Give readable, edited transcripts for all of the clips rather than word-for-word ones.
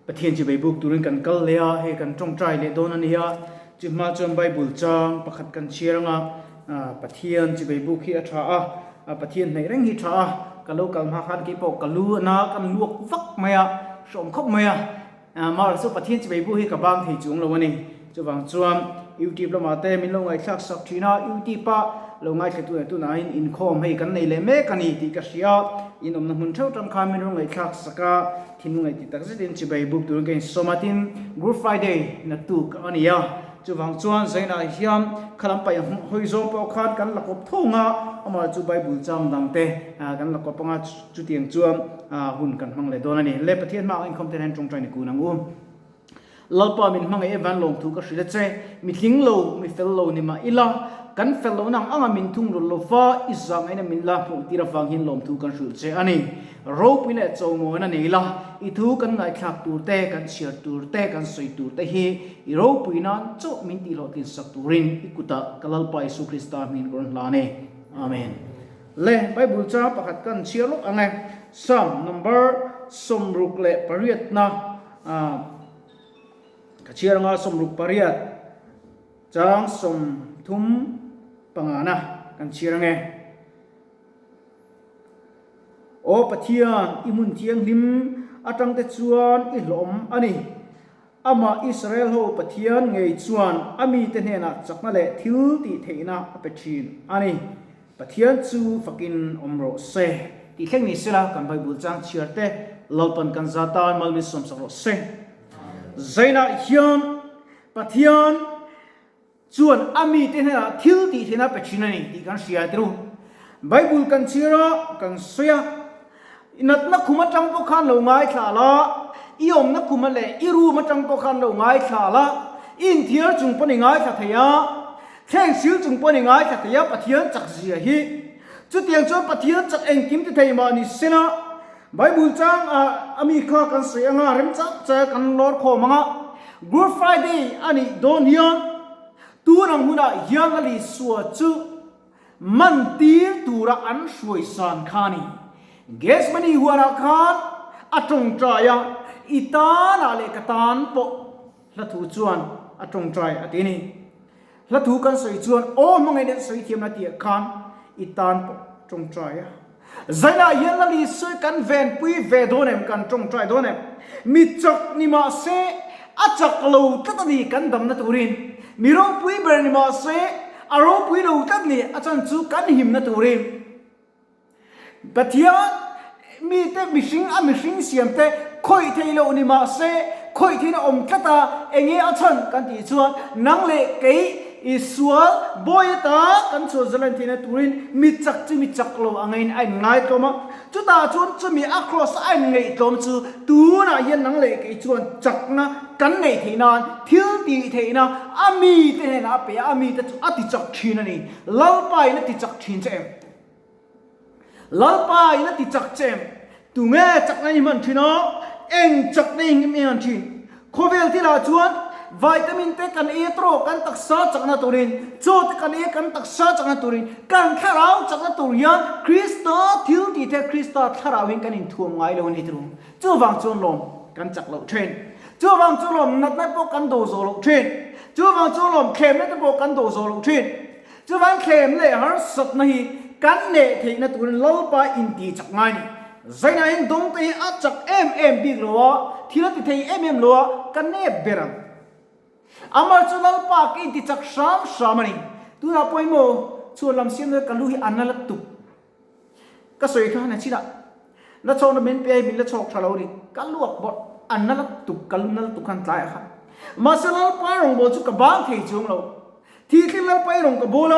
Pathian chi beibuk turin kan kal leh a, hei kan tawngtai leh dawn a ni a, chu hma chuan Bible chang pakhat kan chhiar anga Pathian chi beibuk hi a tha a, Pathian hnaih reng hi tha a, ka lo kal hma khan keipawh ka lu a na kan luak vak mai a, hrawm khawp mai a. Mahse chu Pathian chivei bu hi ka bang thei chung lo a ni. Chuvang chuan YouTube lamah te min lo ngaihthlak sak thin a, YouTube a lo ngaithla tu leh tunah inkhawm hei kan nei leh mek a ni tih ka hria. In awmna hmun theuh tang khan min rawn ngaihthlak sak a, thinlung ngaih ti tak zetin chivei buk turin ka insawm a, tin Good Friday naktuk a ni a. Chuvang chuan Zainah hian kha lam paih hawi zawng pawh khan kan la kawp thung a, amah chu Bible chang dang te kan la kawp anga chutiang chuan hun kan hmang leh dawn a ni. Le Pathian hmaah inkhawm te hian tawngtai ni kun ang u. Lalpa min hmangaih e van lawmthu ka hrilh a che, mi tling lo, mi fel lo ni mah ila, kan fel lohna ang anga min thung rul lova i zahngaihna min la hmuh tir avang hian lawmthu kan hrilh che a ni. Ropui leh chawmawina nei la, i thu kan ngaihthlak tur te, kan chhiar tur te, kan sawi tur te hi i ropui nan chauh min tihhlawhtlin sak turin i kutah ka Lalpa Isu Krista hmingin ka rawn hlan e. Amen. Le, Bible chang pakhat kan chhiar lawk ang e. Psalm number 68 na ka chhiar anga 68 chang 35 na kan chhiar ang e. Aw Pathian, i hmun thianghlim atangte chuan i hlawm a ni. Amah Israel ho Pathian ngei chuan a mite hnenah chakna leh thil tih theihna a pe thin a ni. Pathian chu fakin awm rawh se. Tih thleng ni sela kan Bible chang chhiar te Lalpan kan za tan mal min sawmsak rawh se. Zainah hian Pathian Chuan a mite hnenah thil tih theihna pe thin a ni tih kan hria tir u. Bible kan chhiar a, kan sawi a, natna khum atang pawh khan lo ngaithla la, i awmna khuma leh i room atang pawh khan lo ngaithla la, i inthiar chung pawn i ngaithla thei a, thleng sil chung pawn i ngaithla thei a, Pathian chak zia hi. Chutiang chuan Pathian chak engkim ti thei mah ni sela, Bible chang ah a mi kha kan sawi anga rem chak chak kan lawr khawm anga Good Friday a nih dawn hian tun ang hunah hian a Isua chu man tir tura an hruai san kha a ni. Gethsemane huanah khan a tawngtai a, i tanah leh ka tan pawh hla thu chuan a tawngtai a ti a ni. Hla thu kan sawi chuan aw hmangaihna sawi thiamna tih ah khan i tan pawh tawngtai a. Zainah hian Lal Isua kan venpui ve dawn em, kan tawngtai dawn em? Mi chak ni mah se a chak lo tlat a ni kan damna turin. Mi ropui ber ni mah se a ropui lo tlat ni a chan chu kan himna turin. Pathian mite mihring a mihring siam te khawih theih loh ni mah se khawih theihna awm tlat a, enge a chhan kan tih chuan nang leh kei i sual bawi ata kan chhuah zalan theihna turin mi chak chu mi chak lo angin a inngai tlawm a, chutah chuan chumi a cross a inngaihtlawm chu tunah hian nang leh kei chuan chakna kan neih theih nan thil tih theihna a mite hnenah a pe a, a mite chu a ti chak thin a ni. Lalpa in a ti chak thin che em? Lalpa in a ti chak che em? Tunge chakna i hman thin a? Eng chakna i hman thin? Khawvel thilah chuan vitamin te kan ei tawh kan taksa chakna turin, chaw te kan ei kan taksa chakna turin, kan thlarau chakna tur hian Krista thil tih te Krista thlarau in kan inthuam ngai lo a ni turu. Chuvang chuan lawm kan chak loh thin. Chuvang chu lawm natna pawh kan do zawh loh thin. Chuvang chu lawm thlemna te pawh kan do zawh loh thin. Chuvang thlem leh harsatna hi kan neh theihna turin Lalpa inti chak ngai ni. Zainain dawngte hi a chak em em bik lo a, thil a ti thei em em lo a, ka nep ber ang. Amah chu Lalpa ka inti chak hram hram a ni. Tunah pawh emaw chhuan lam siam dawn ka lu hi a na la tuk. Ka sawi kha na chinah na chhawkna min pe a min la chhawk tha lo ni. Ka luak bawrh a na la tuk, ka lu na la tuk khan tlaiah khan. Mahse Lalpa rawngbâwl chu ka bang thei chuang lo. Thihthlen Lalpa i rawn ka bawl a,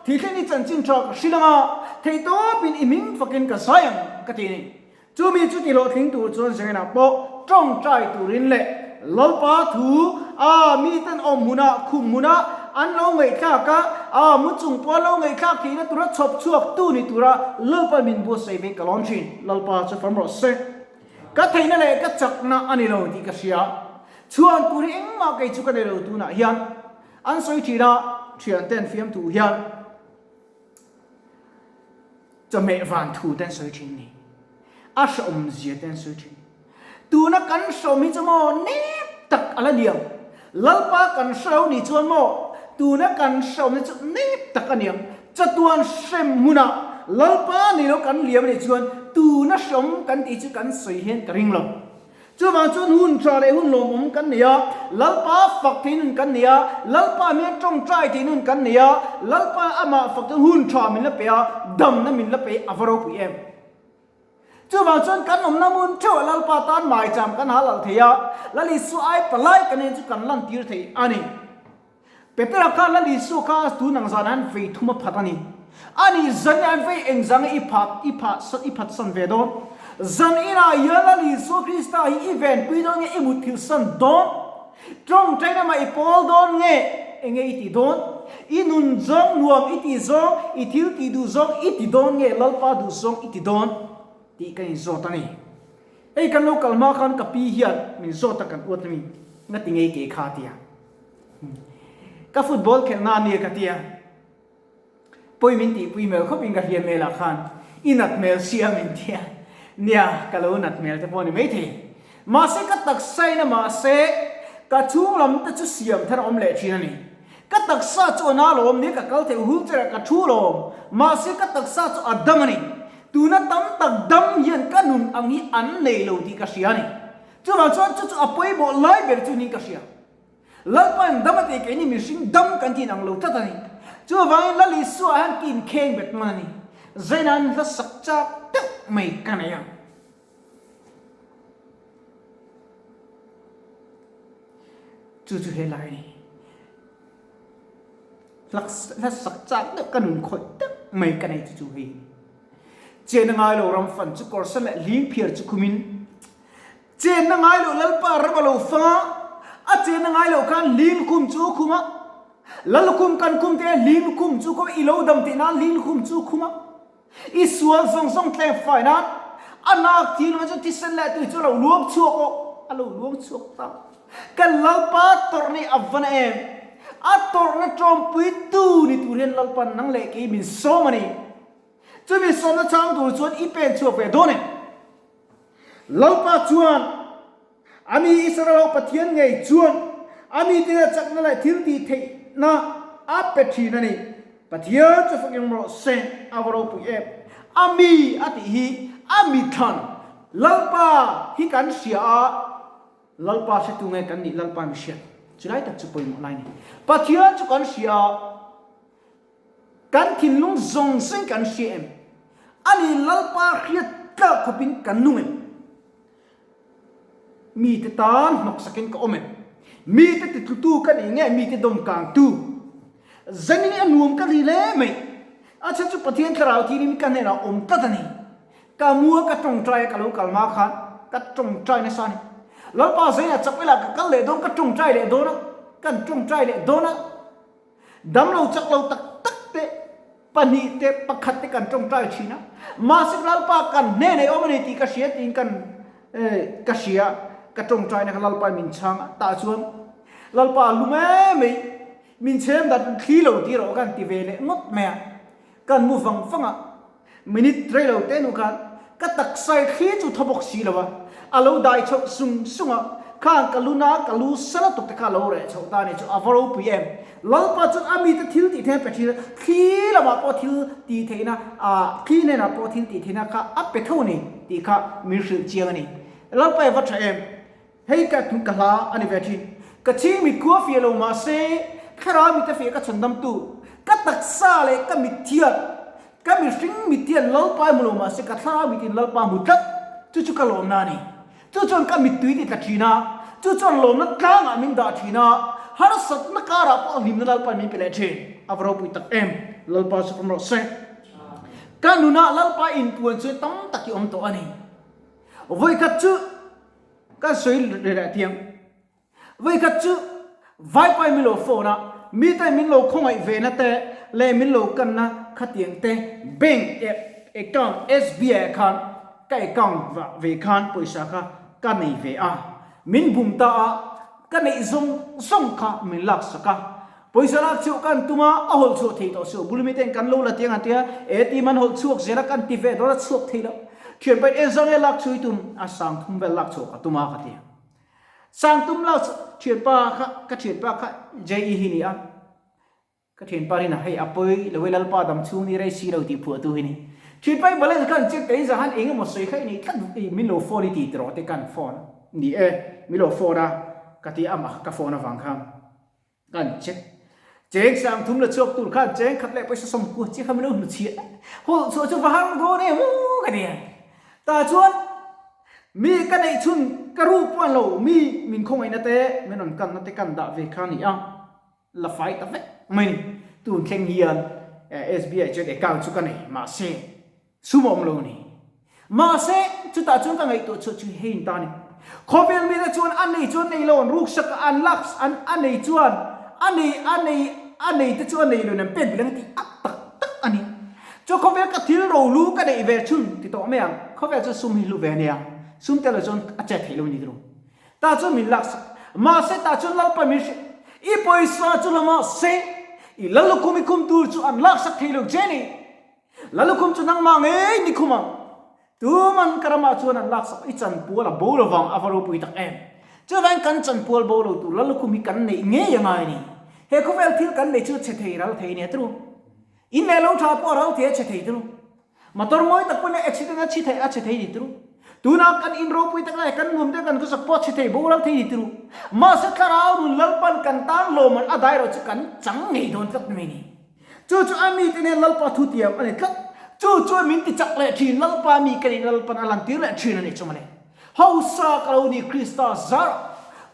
thihthlen i chanchin tha ka hrilh ang a, theihtawpin i hming fakin ka zai ang ka ti a ni. Chumi chu tihlawhtling tur chuan Zenah pawh tawngtai turin leh Lalpa thu a miten awm hmunah khum hmunah an lo ngaihthlak a, a mu chung pawh an lo ngaihthlak theihna tura chhawp chhuak tu ni tura Lalpa min buatsaih ve ka lawm thin. Lalpa chu fam rawh se. Ka theihna leh ka chakna a ni lo tih ka hria. Chhuan tur hi engmah kei chu ka nei lo tunah hian. An sawi thin a, thianten fiamthu hian chawhmeh van thu te an sawi thin ni. A hrehawm zia te an sawi thin. Tuna kan hrawm hi chu maw nep tak a la niang. Lalpa kan hre lo nih chuan maw tuna kan hrawm hi chu nep tak a niang. Chatuan hrem hmunah Lalpa nei lo kan liam a nih chuan tuna hrawm kan tih chu kan sawi hian ka ring lo. Chuvang chuan hun tha leh hun lawmawm kan nei a, Lalpa fak thei nun kan nei a, Lalpa hmel tawngtai thei nun kan nei a, Lalpa amah fak chuan hun tha min la pe a, damna min la pe a va ropui em. Chuvang chuan kan awmna hmun theuhah Lalpa tan maicham kan hal alh thei a, Lal Isua ai palai kan en chu kan lantir thei a ni. Petera khan Lal Isua kha tun ang zanah hian vei thum a phat a ni. Ani zan hian vei eng zang i phat i phat i phatsan ve dawn? Zan inah hian Lal Isua Krista hi i venpui dawn nge i mutthilh san dawn? Tawngtai lamah i pawl dawn nge enge i tih dawn? I nun zawng nuam i tih zawng, i thil tih duh zawng i ti dawn nge Lalpa duh zawng i ti dawn? tih ka inzawt a ni. Hei kan lo kal hma khan ka pi hian min zawt a kan uat a mi, nga ti ngei ke kha tia. Ka football khelh na ania ka tia. Pawi min tihpui hmel khawp in ka hliam hmel ah khan i nat hmel sia min tia. Nia, ka lo nat hmel te pawh a ni maithei. Mahse ka taksa in a mahse ka chhung lam te chu siam thar a awm leh thin a ni. Ka taksa chu a na lawm nia ka kal theih wheelchair ah ka thu lawm. Mahse ka taksa chu a dam a ni. Tuna tam tak dam hian ka nun ang hi an nei lo tih ka hria a ni. Chuvang chuan chu chu a pawimawh lai ber chu niin ka hria. Lalpa in dam a tih keini mihring dam kan tih inang lo tlat a ni. Chuvangin Lal Isua hian ki inkheng bet man a ni. Zaina'n hla sak chak deuh mai ka nei a. Chu chu he lai a ni. Hla sak chak deuh ka nun khawih deuh mai ka nei chu chu hei. Chen a ngai lo ram fan chu kawr sen leh hling phiar chu khumin Chenna ngai loh Lalpa ram a lo fang a, a chenna ngai loh khan hling lukhum chu a khum a, Lal lukhum kan khum te hling lukhum chu khum a, i lo dam theih nan hling lukhum chu a khum a, i sual zawng zawng tleng fai nan a nak thil mai chu thisen leh tui chu a lo luang chhuak aw, a lo luang chhuak ta. Kan Lalpa tawrhna hi a va na em? A tawrhna tawmpui tu ni tur hian Lalpa nang leh kei min sawm a ni. Chumi sawmna chang tur chuan i pen chhuak ve dawn em? Lalpa chuan a mi Israel ho Pathian ngei chuan a mite hnena chakna leh thil tih theihna a pe thin a ni. Pathian chu fak eng rawh se, a va ropui em. A mi a tih hi a mi thlan Lalpa hi kan hria a, Lalpa hretu nge kan nih Lalpa mi hriat chulai tak chu pawimawh lai a ni. Pathian chu kan hria a. Kan thinlung zawng zawng kan hria em? Ani Lalpa hriat tlak khawpin kan nung em? Mite tan hnawksakin ka awm em? Mite titlutu ka nih nge mite dawmkangtu? Zanin a nuam ka ri hle mai. A chhan chu Pathian Thlarau thirin ka hnenah awm tlat a ni. Ka mua ka tawngtai a ka lo kal hma khan ka tawngtai nasa a ni. Lalpa zainah chak ila ka kal leh dawn ka tawngtai leh dawn a, kan tawngtai leh dawn a. Damlo chak lo tak tak te, pahnih te, pakhat te kan tawngtai thin a. Mahse Lalpa kan hnenah i awm a ni tih ka hria tiin kan ka hria, ka tawngtaina kha Lalpa in min chhang a. Tah chuan Lalpa lu mai mai min chhem dat thli lo tih erawh kan ti ve leh ngawt mai a. Kan mu vang vang a, minute rei lo te hnu khan ka taksa i thli chu thaw bawk si lo a, a lo dai chhoh sung sung a, khang ka lu na ka lu sa lutuk te kha a lo reh chhoh ta a ni chu a va ropui em. Lalpa chuan a mite thil tih theihna pe thin a, thli lamah pawh thil tih theihna ah thli hnenah pawh thil tih theihna kha a pe tho a ni tih kha min hrilh chiang a ni. Lalpa i va tha em. Hei ka ka hla a ni ve thin. Ka chhing mit khua fiah lo mahse thlarau mite fiah ka chhandamtu, ka taksa leh ka mithian, ka mihring mithian Lalpa i hmu lo mahse ka thlarau mitin Lalpa hmu tlat, chu chu ka lawmna a ni. Chu chuan ka mittui ti tla thin a, chu chuan lawmna tlangah min dah thin a, harsatna karah pawh hlimna Lalpa min pe leh thin. A va ropui tak em, Lalpa chu fam rawh se. Ka nunah Lalpa inpuan chu tam tak i awm tawh a ni. Vawikhat chu. Kan sawi reh reh tiang. Vawikhat chu Vaipai min lo phone a, mite min lo khawngaih ve na te leh min lo kan na khatiang te bank account SBI ah khan ka account vah ve khan pawisa kha ka nei ve a. Min bum ta a, ka neih zawng zawng kha min lak sak a. Pawisa lak chhuah kan tum a, a hawlh chhuah thei tawh suh. Bulmi ten kan lo la tiang an tia, ATM an hawlh chhuak zel a kan ti ve dawn a chhuak thei lo. Thianpa in eng zang nge lak chhuah i tum? A 3000 vel lak chhuah ka tum a ka ti. 3000 lak thianpa kha ka thianpa kha JE hi ni a. Ka thianpa rin a hei a pawi lo e Lalpa dam chhung ni rei si lo tih phuah tu hi ni. Thianpa i balance khan check ta in zahan eng emaw sawi kha i nei tlat i min lo phone i ti tiraw te kan phone ni e min lo phone a ka ti amah ka phone avang khan kan check cheng 3000 la chhuak tur khan cheng khat leh pawisa 90 chiah kha min lo hnu chhiah hawlh chhuah chu va har dawn em u ka ti a tah chuan mi ka neih chhun ka ru pawh an lo mi min khawngaihna te min rawn kanna te kan dah ve kha a ni a. La fai ta vek mai ni. Tun thleng hian SBI chuan account chu ka nei mahse sum a awm lo ni. Mahse chutah chuan ka ngaihtuah chhuah chu hei in ta ni. Khawvel mite chuan a nei chuan nei lo an ruksak a an lak an a nei chuan a nei a nei a nei te chu a nei lo in an pek bilh ang tih a tak tak a ni. Chu khawvel ka thil rohlu ka neih ve chhun ti tawh mai ang. Khawvel chuan sum hi hlu ve a nia. Sum tel lo chuan a chet theih lo a ni tiro. Tah chuan min laksak. Mahse tah chuan Lalpa min hrilh, I pawisa chu la mahse, i Lalukhum i khum tur chu an laksak thei lo che ni. Lalukhum chu nangmah ngei ni khum ang. Tuman ka ramah chuan an laksak i chanpual a bo lovang a va ropui tak em. Chuvangin kan chanpual bo lo tur Lalukhum hi kan neih ngei a ngai a ni. He khawvel thil kan neih chu chhe thei ral thei nia tru. In leh lo tha pawh a ral thei a chhe thei tru. Motor mawi tak pawhin accident a chhi thei a chhe thei ni turu. Tuna kan in ropui tak lai kan nuam deuh kan khawsak pawh a chhe thei boral thei ni turu. Mahse thlarau nun Lalpan kan tan lawmman a dai erawh chu kan chang ngei dawn tlat mai ni. Chu chu a mite nen Lalpa thu tiam a ni tlat. Chu chuan min ti chak leh thin Lalpa mi ka nih Lalpan a lantir leh thin a ni chu mawle. Hausa ka lo ni Krista zar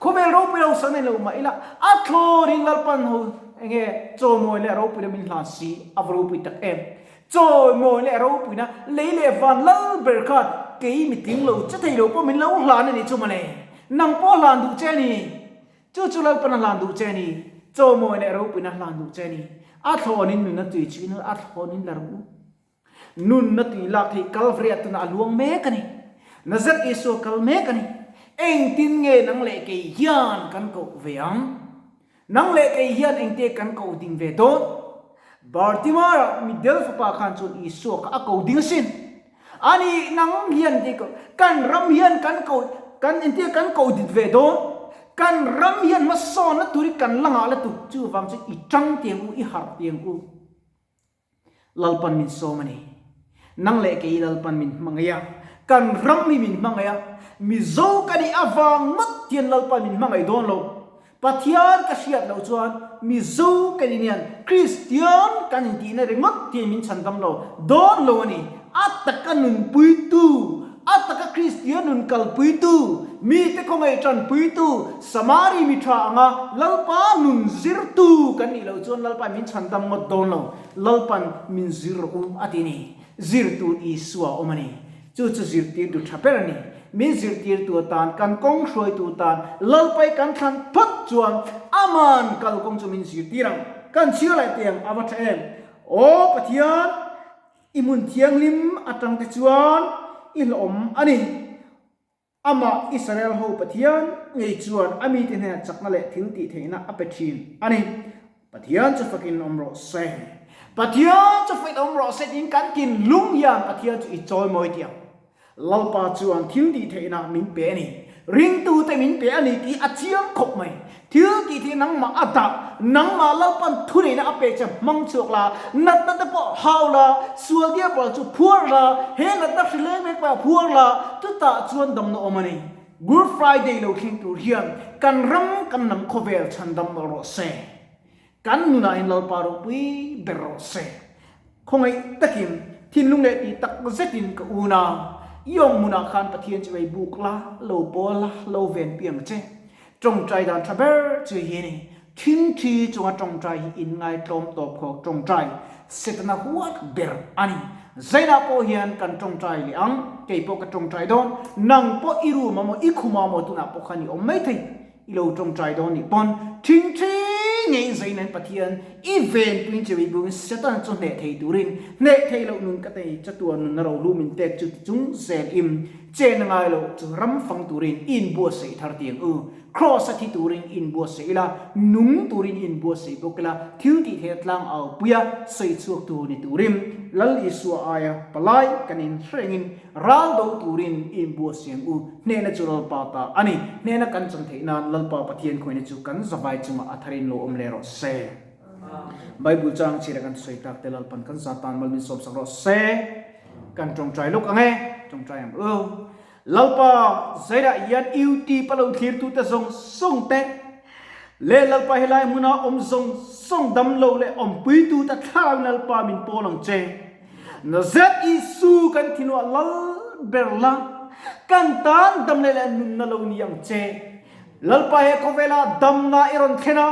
khawvel ropui hausa nei lo mah ila a thlawrin Lalpan ho enge chaw mawi leh ropui na min hlan si a va ropui tak em. Chawimawi leh ropuina lei leh van lal ber khan kei mitling lo che thei lo pawh min lo hlan a nih chu mawle. Nang pawh hlan duh che a ni. Chu chu Lalpan a hlan duh che a ni. Chawimawi leh ropuina hlan duh che a ni. A thlawnin nunna tui chu in a thlawnin la rawh u. Nunna tui lak theih Kalvari ah tunah a luang mek a ni. Nazareth Isua kal mek a ni. Engtin nge nang leh kei hian kan koh ve ang? Nang leh kei hian engte kan ko ding ve dawn? Bartimara mitdel fapa khan chuan Isua kha a ko ding asin. Ani nang hian engte ko, kan ram hian kan ko, kan engte kan ko dit ve dawn? Kan ram hian hmasawnna tur hi kan la ngah la tuk, chuvang chu i tang tiang u, i harh tiang u. Lalpan min sawm a ni. Nang leh kei Lalpan min hmangaih a, kan ram hi min hmangaih a, Mizo ka nih avang ngawt hian Lalpan min hmangaih dawn lo. Pathian ka hriat loh chuan Mizo ka nih nian Kristian kan intihna ringawt hian min chhandam lo dawn lo a ni. A taka nunpuitu, a taka Kristian nun kalpuitu, mite khawngaih tanpuitu, Samari mi tha anga Lalpa nun zirtu kan nih loh chuan Lalpa min chhandam ngawt dawn lo, Lalpan min zir rawh u a ti ni. Zirtu Isua a awm a ni. Chu chu zirtirtu tha ber a ni. Min zirtirtu atan, kan kawng hruaitu tan Lalpai kan thlan phawt chuan aman kalkawng chu min zirtir ang. Kan chhiar leh teh ang a va tha em? Aw Pathian! I hmun thianghlim atang te chuan i hlawm a ni. Amah Israel ho Pathian ngei chuan a mite hnenah chakna leh thil tih theihna a pe thin a ni. Pathian chu fakin awm rawh se. Pathian chu fakin awm rawh se tiin kan thinlung hian Pathian chu i chawimawi tih ang. Lalpa chuan thil tih theihna min pe a ni. Ringtute min pe a ni tih a chiang khawp mai. Thil tih theih nangmah a dah, nangmah Lalpan thuneihna a pe che hmang chhuak la, natna te pawh hau la, sual diapawl chu phuar la, he natna hri leng mek pawh phuar la, chutah chuan damna awm a ni. Good Friday lo thleng tur hian kan ram kan hnam khawvel chhandam mawlh rawh se. Kan nunah hian Lalpa ropui ber rawh se. Khawngaih takin, thinlung leh tih tak zetin ka un a, i awm hmunah khan Pathian chu ei buk la, lo pawl la, lo ven piang che. Tawngtai dan tha ber chu hi a ni. Thinthi chunga tawngtai hi inngai tlawm tawp khawk tawngtai Setana huat ber a ni. Zainah pawh hian kan tawngtai leh ang, kei pawh ka tawngtai dawn, nang pawh i room ah maw, i khumah maw tunah pawh khan i awm maithei. I lo tawngtai dawn nih pawn thingthi ngei zain an Pathian i venpuiin che veibuin Satan chu hneh thei turin hneh thei loh nun ka nei chatuan nunna rohlu min pek chu ti chung zel im. Chen a ngai lo chu ram fang turin i inbuatsaih thar tiang u. Kraws a thi turin i inbuatsaih ila, nung turin i inbuatsaih bawk ila, thil tih theihna tlang au puia sawi chhuak tu ni turin Lal Isua aia palai kan inhrengin ral do turin i inbuatsaih ang u. Hnehna chu Lalpa ta a ni. Hnehna kan chan theih nan Lalpa Pathian khawina chu kan zavai chungah a tharin lo awm leh rawh se. Bible chang chhira kan sawi tak te Lalpan kan za tan mal min sawmsak rawh se. Kan tawngtai lawk ang e, tawngtai ang u. Lalpa zairah hian UT pa lo thlir tute zawng zawng te leh Lalpa helai hmuna awm zawng zawng dam lo leh awmpui tute thlarau in Lalpa min pawl ang che. Nazareth Isu kan thinua lal ber la, kan tan dam leh leh nunna lo ni ang che. Lalpa he khawvela damna i rawn thlen a,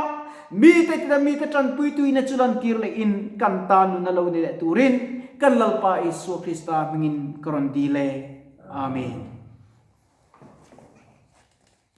mite tina mite tanpuituina chu lantir lehin kan tan nuna lo ni leh turin kan Lalpa Isua Krista hmingin ka rawn dil e. Amen.